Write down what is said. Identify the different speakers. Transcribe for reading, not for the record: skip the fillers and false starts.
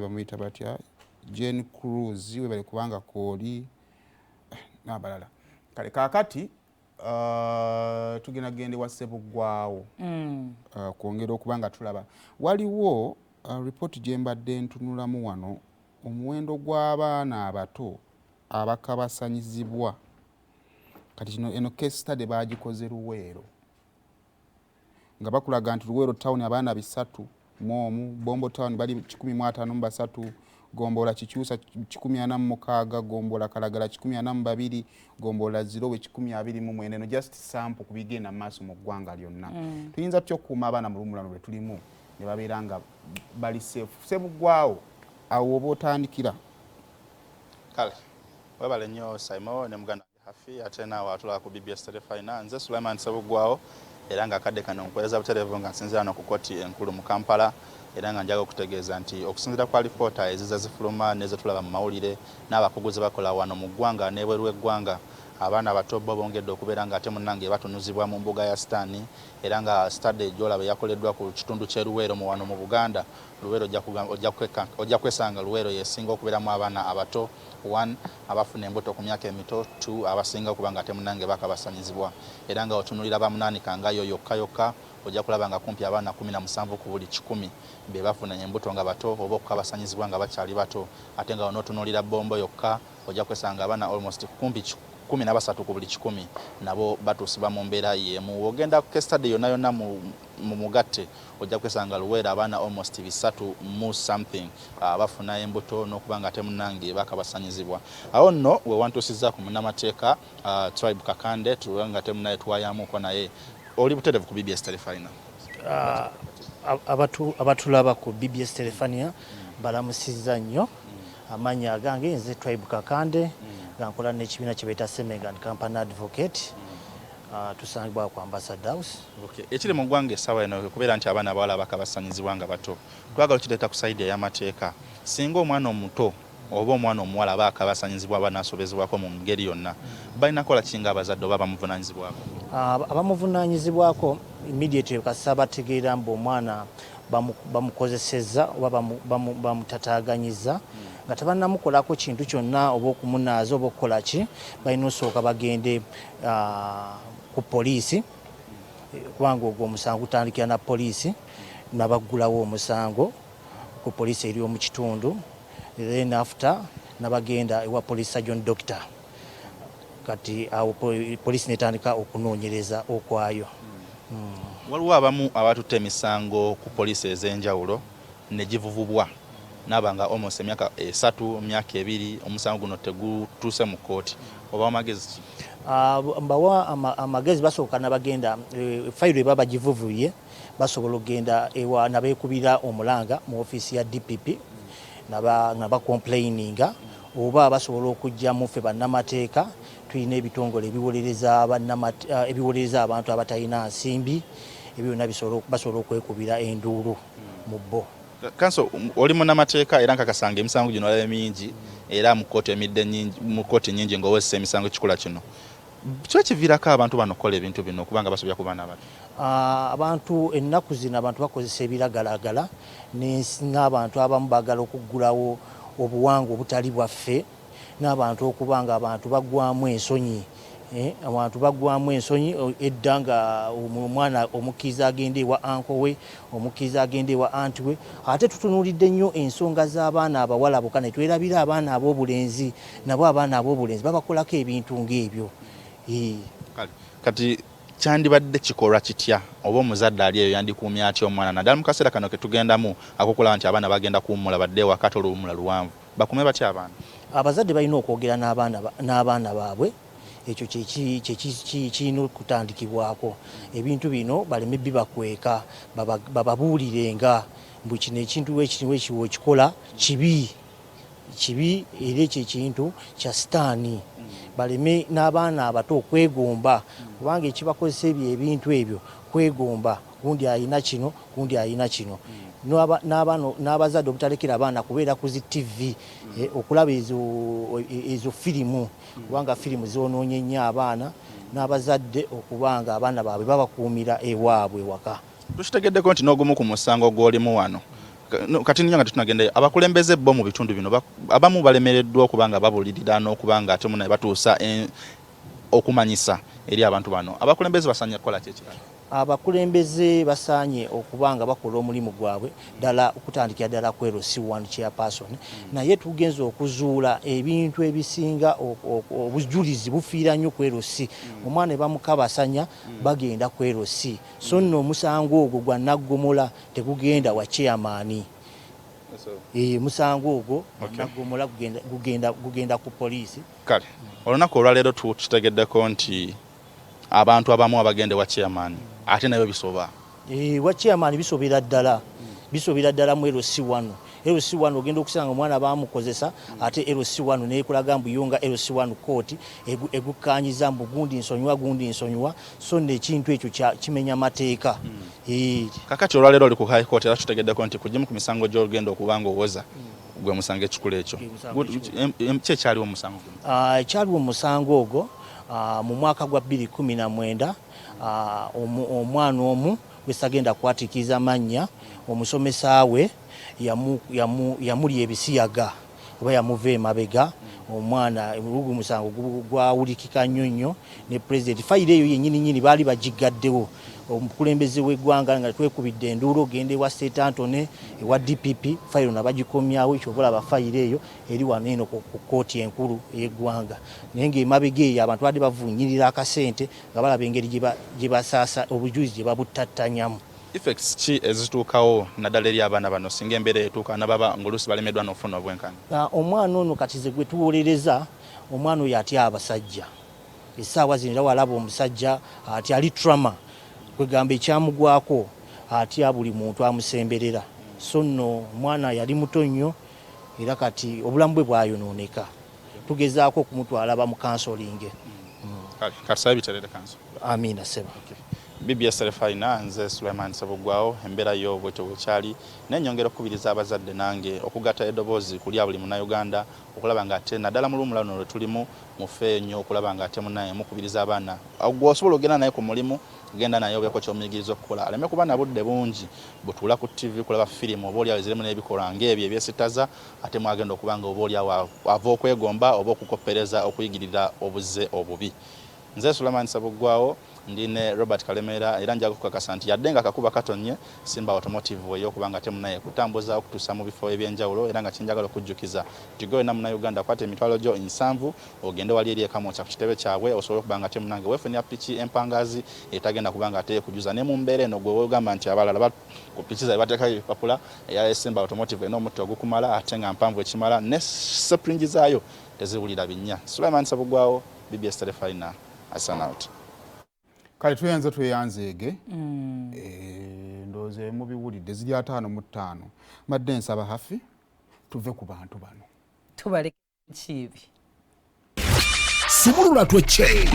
Speaker 1: Bamuyita batya? Jane Cruz, webale kubanga kooli n'abalala. Kale kaakati tugenda gende wa Ssebuggwawo kwongera okuba nga tulaba waliwo ripooti gye mbadde ntunulamu wano, omuwendo gw'abaana abato abakabasanyizibwa. Kati kino eno case study bagikoze Luweero, nga bakulaga nti Luweero Town abaana 301, Bombo Town bali 153, Gombola Kikyusa 146, Gombola Kalagala 142, Gombola Zirowe 129. Eno just sample ku bigenda mu maaso mu ggwanga lyonna. Tuyinza tutya okukuuma abaana mu luwummula lwe tulimu ne babeera nga bali safe? Sebuggwawo, awo oba otandikira.
Speaker 2: Kale webale nnyo, Simon ne muganda Hafi, ate naawe atulaba ku BBS Terefayina. Nze Sulaiman Sebuggwawo, era nga akadde kano nkuweereza butereevu nga nsinziira no ku kkooti enkulu mu Kampala, era nga njaga okutegeeza nti okusinziira ku alipoota eziza zifuluma n'ezetulaba mu mawulire n'abakugu ze bakola wano mu ggwanga n'ebweru w'eggwanga, abaana abato bo bongedde okubeera nga ate munnange batunuzibwa mu mbuga ya sitaani. Era nga study gy'olaba eyakoleddwa ku kitundu ky'e Luweero mu wano mu Buganda, Luweero ojja kwesanga Luweero yesinga okubeeramu abaana abato, one, abafuna embuto ku myaka emito, two, abasinga okuba nga ate munnange bakabasanyizibwa. Era nga otunulira bamunaanika nga yo yokka yokka, ojja kulaba nga kumpi abaana 17 ku buli 100 be bafuna embuto nga bato oba okukabasanyizibwa nga bakyali bato. Ate nga onootunuulira Bombo yokka, ojja kwesanga abaana almost kumpi 13 ku buli 100 nabo batuusibwa mu mbeera y'emu. Ogenda ku case study yonna yonna mu mugatte, ojja kwesanga Luweero abaana almost 300 mu something bafuna embuto n'okuba nga ate munnange bakabasanyizibwa. Awo nno we wantuusizza ku munnamateeka Tribe Kakande, tuwe nga ate munnaye twayamuuko naye. Oli butereevu ku BBS Terefayina.
Speaker 3: Abatulaba ku BBS Terefayina, balamusizza nnyo. Amannya agange nze Tribe Kakande, nga nkola n'ekibiina kye bayita Semegan Company Advocate. Tusangibwa ku Ambassador House.
Speaker 2: Okay. Ekiri mu ggwanga essaawa eno kubeera nti abaana abawala bakabasanyizibwa nga bato. Twagala okireeta ku side ey'amateeka. Singa omwana omuto oba omwana omuwala aba akabasanyizibwa aba n'asobezebwako mu ngeri yonna, balina kukola ki nga abazadde oba abamuvunaanyizibwako?
Speaker 3: Abamuvunaanyizibwako immediately kasita bategeera mbu omwana bamukozesezza oba bamutataaganyizza, nga tebannamukolako kintu kyonna oba okumunaaza oba okukola ki, balina osooka bagende ku poliisi, kubanga ogwo omusango gutandikira na poliisi, nabaggulawo omusango ku poliisi eri omu kitundu. Then after nabagenda ewa police surgeon doctor. Kati awo poliisi netandika okunoonyereza okwayo.
Speaker 2: Waliwo abamu abatutte emisango ku poliisi ez'enjawulo ne givuvubwa naaba nga almost emyaka 3, emyaka 2, omusango guno tegutuuse mu kkooti. Obawa magezi ki?
Speaker 3: Mbawa amagezi, basooka nabagenda fayiro eba bagivuvuye, basobola okugenda ewa nabeekubira omulanga mu ofiisi ya DPP nga bacomplaininga, oba basobola okujjamu ffe bannamateeka. Tulina ebitongole ebiwolereza abantu abatalina nsimbi. Ebyo byonna basobola okwekubira enduulu mu bo.
Speaker 2: Kanso, oli munnamateeka, era nkakasanga emisango gino olaba mingi, era mu kkooti emidde nyingi, mu kkooti nyingi ng'owozesa emisango ekikula kino. Ki ekiviirako abantu bano okukola ebintu bino okubanga basobya ku baana abato?
Speaker 3: Abantu ennaku zino, abantu bakozesa ebiragalagala, n'abantu abamu baagala okuggulawo obuwangwa obutali bwaffe, n'abantu okuba nga abantu baggwamu ensonyi. Abantu baggwamu ensonyi. Edda nga omwana omukkiriza agenda ewa uncle we, omukkiriza agenda ewa aunt we. Ate tutunuulidde nnyo ensonga z'abaana abawala bokka ne twerabira abaana ab'obulenzi. Nabo abaana ab'obulenzi babakolako ebintu ng'ebyo.
Speaker 2: Kati kyandibadde kikolwa kitya, oba omuzadde ali eyo yandikuumye atya omwana, naddala mu kaseera kano ke tugendamu akokulaba nti abaana bagenda kuwummula, badde ewaka, ate oluwummula luwanvu? Bakume batya abaana?
Speaker 3: Abazadde balina okwogera n'abaana baabwe. Ekyo kyekirina okutandikibwako. Ebintu bino baleme bibakweka, bababuulirenga mbu kino ekintu wekikola kibi kibi, era ekyo ekintu kya sitaani. Baleme n'abaana abato okwegomba, kubanga ekibakozesa ebyo ebintu ebyo kwegomba, gundi ayina kino, gundi ayina kino. N'abazadde obutalekera abaana kubeera ku zi TV okulaba ezo firimu, kubanga firimu zonoonye nnyo abaana. N'abazadde okuba nga abaana baabwe babakuumira ewaabwe waka.
Speaker 2: Tukitegeddeko nti n'ogumu ku musango gw'olimu wano Kati nnyo nga tetunagendayo, abakulembeze bo mu bitundu bino abamu balemereddwa okuba nga babulirira n'okuba nga ate munaye batuusa okumanyisa eri abantu bano. Abakulembeze basaanye kukola ki ekirala?
Speaker 3: Abakulembeze basaanye okuba nga bakola omulimu gwabwe ddala, okutandikira ddala ku LC1 chairperson. Naye tugenza okuzuula ebintu ebisinga obujulizi bufiira nnyo ku LC. Omwana ne bamukabasanya, bagenda ku LC. So nno omusango ogwo gwa naggomola, tegugenda wa chairman. Musango ogwo naggomola gugenda ku poliisi.
Speaker 2: Kale olunaku olwaleero tukitegeddeko nti abantu abamu abagenda ewa chairman ate nayo bisoba.
Speaker 3: Wa chairman bisobera ddala, bisobera ddala mu LC1. LC1 ogenda okusanga omwana bamukozesa, ate LC1 nekulaga mbu yo nga LC1 kooti egukkanyiza mbu gundi nsonyiwa, gundi nsonyiwa. So nno ekintu ekyo kimenya mateeka.
Speaker 2: Kakati olwaleero oli ku High Court, era tutegeddeko nti kugimu ku misango gy'ogenda okuba nga owoza gwe musango ekikulu ekyo.
Speaker 3: Gwe musango ekikulu.
Speaker 2: Ki ekyaliwo mu musango guno?
Speaker 3: Ekyaliwo mu musango ogwo, mu mwaka gwa 2019, omwana omu gwesagenda kwatiikiriza mannya, omusomesa we yamulya ebisiyaga oba yamuva emabega. Omwana olugu musango gwawulikika nnyo nnyo ne pulezidenti. Fayiro eyo yennyini nnyini baali bagigaddewo omukulembeze w'eggwanga nga twekubidde enduulu ogenda ewa State Antony, ewa DPP, fayiro nabagikomyawo. Kyova olaba fayiro eyo eri wano eno ku kkooti enkulu ey'eggwanga. Naye ng'emabega eyo abantu badde bavunyirira akasente nga balaba engeri gye basaasa obujulizi, gye babuttattanyamu.
Speaker 2: Effects ki ezituukawo naddala eri abaana bano singa embeera etuuka nababa ng'oluusi balemeddwa n'okufuna obwenkanya?
Speaker 3: Omwana ono kati ze gwe tuwolereza, omwana oyo atya abasajja essaawa zino, era walaba omusajja atya, ali trauma, kwegamba ekyamugwako, atya buli muntu amusemberera. So nno omwana yali muto nnyo, era kati obulamu bwe bwayonooneka. Tugezaako okumutwala bamu counselling.
Speaker 2: Kale katusabe biterere kanso.
Speaker 3: Amiina, seba.
Speaker 2: BBS Terefayina, nze Sulaiman Sebugwawo. Embeera yo bwetyo bwekyali, naye nyongera okukubiriza abazadde nange okugatta eddoboozi ku lya buli Munnayuganda okulaba nga ate naddala mu luwummula luno lwe tulimu, mufeeyo nnyo okulaba nga ate munaye mukubiriza abaana. Gwe osobola ogenda naye ku mulimu, genda naye obeeko ky'omuyigiriza okukola, aleme kuba na budde bungi butuula ku TV kulaba firimu oba oliawo ezirimu n'ebikolwa ng'ebyo ebyesittaza, ate mwagenda okuba nga oba oliawo ava okwegomba oba okukoppereza okuyigirira obuze obubi. Nze Sulaiman Sebuggwawo, ndi ne Robert Kalemeera, era njaga okukakasa nti yadde nga akakuba katonnye, Simba Automotive ey'okuba nga temunaye kutambuza okutuusa mu bifo ebyenjawulo. Era nga kyenjagala okujjukiza nti gwe wena Munnayuganda, kwata emitwalo gyo 70 ogende wali eri ekamwokya ku kitebe kyabwe, osobole okuba nga temunange weefunira piki empangazi etagenda kuba nga ate ekujuza ne mu mbeera eno. Gwe wegamba nti abalala ku piki zaabwe bateekayo ebipapula, eya Simba Automotive erina omutto ogukumala ate nga mpanvu ekimala, ne spring zaayo teziwulira binnya. Sulaiman Sebugwawo, BBS Terefayina, I sign out.
Speaker 1: Kale tweyanza, tweyanzeege. Ndowooza mubiwulidde, ziri 55. Mbadde nsaba Hafi tuve ku bantu bano.
Speaker 4: Tubaleke kiibi.
Speaker 5: Sumulula twecce.